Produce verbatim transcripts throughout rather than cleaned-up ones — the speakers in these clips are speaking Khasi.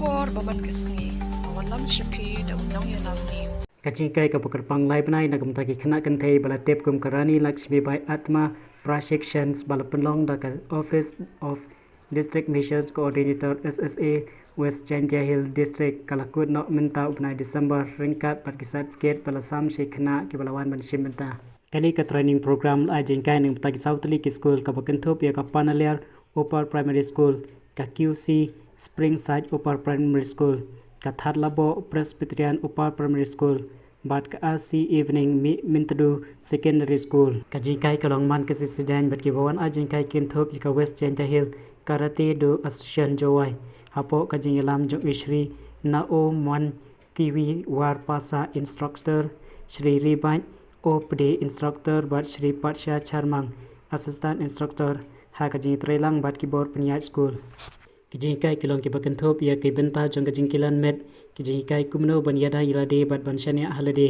Por ba man ka sngi, ba wan lam sha phi da u nongïalam ni. Ka jinghikai kaba kyrpang lai bnai na ka bynta ki khynnah kynthei ba la tip kum ka Rani Lakshmibai Atma Prashikshan ba la pynlong da ka Office of District Missions Coordinator S S A West Jaintia Hills District ka la kut noh mynta u bnai December ryngkat bad ki certificate ba la sam sha ki khynnah kiba la wan ban shim bynta. Kane ka training program la ai jinghikai na ka bynta ki saw tylli ki skul kaba kynthup ïa ka Panaliar Upper Primary School, ka Q C Springside Upper Primary School, ka Thadlaboh Presbyterian Upper Primary School, bad ka R C Evening Mih Myntdu Secondary School. Ka jinghikai ka long man ka sngi Saitjaiñ bad kiba wan ai jinghikai ki kynthup ïa ka West Jaintia Hills Karate Do Association Jowai, hapoh ka jingïalam jong u Shri Nao Mon Kiwi War Pasa Instructor, Shri Ribait Opde Instructor bad Shri Patsha Charmang Assistant Instructor ha ka jingïatreilang bad ki bor pynïaid skul. Ki jinghikai ki long kiba kynthup ïa ki bynta jong ka jingkilan met, ki jinghikai kumno ban ïada ïa lade bad ban shaniah ha lade.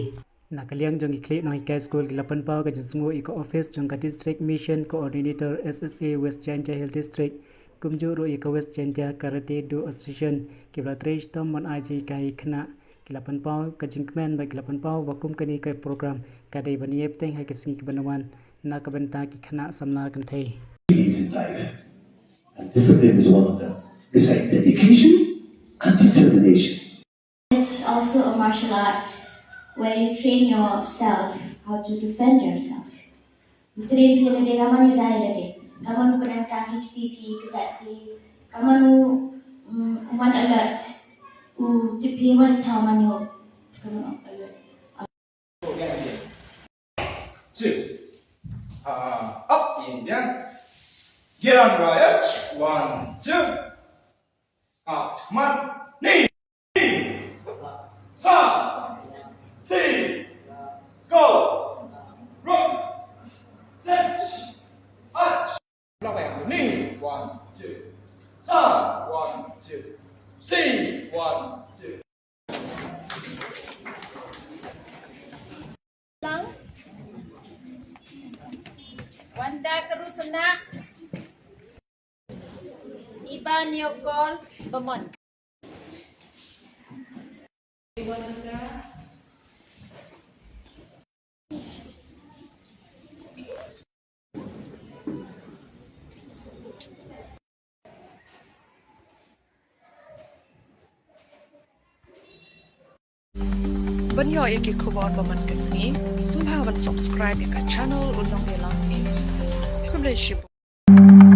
Na ka liang jong ki khlieh nonghikai skul ki la pynpaw ka jingsngew ïa ka office jong ka District Mission Coordinator S S A West Jaintia Hills District, kumjuh ruh ïa ka West Jaintia Karate Do Association kiba la trei shitom ban ai jinghikai ïa ki khynnah. Ki la pynpaw ka jingkmen bad ki la pynpaw ba kum kane ka program ka dei ban ïai bteng ha ki sngi kiban wan na ka bynta ki khynnah samla kynthei. Is in life. And discipline is one of them. Besides dedication and determination. It's also a martial art where you train yourself how to defend yourself. Train phi lade, ka mano dai lade, ka mano pyndonkam ïa ki kti phi, ki jait phi, ka mano, mm, wan alert, u tip phi wan thaw mano, ka mano alert. Two. Ah, up, in, down. Get on, right. One, two. Up, man. Knee. Sa. Si. Go. Rock. Sit. Arch. Knee. One, two. Sa. One, two. Si. One, two. Lang. Wanda Kerusena. Iba Niokor Bamon. Ban ïoh ïa ki khubor ba man ka sngi, sngewbha ban subscribe ïa ka channel U Nongïalam News. Khublei shibun.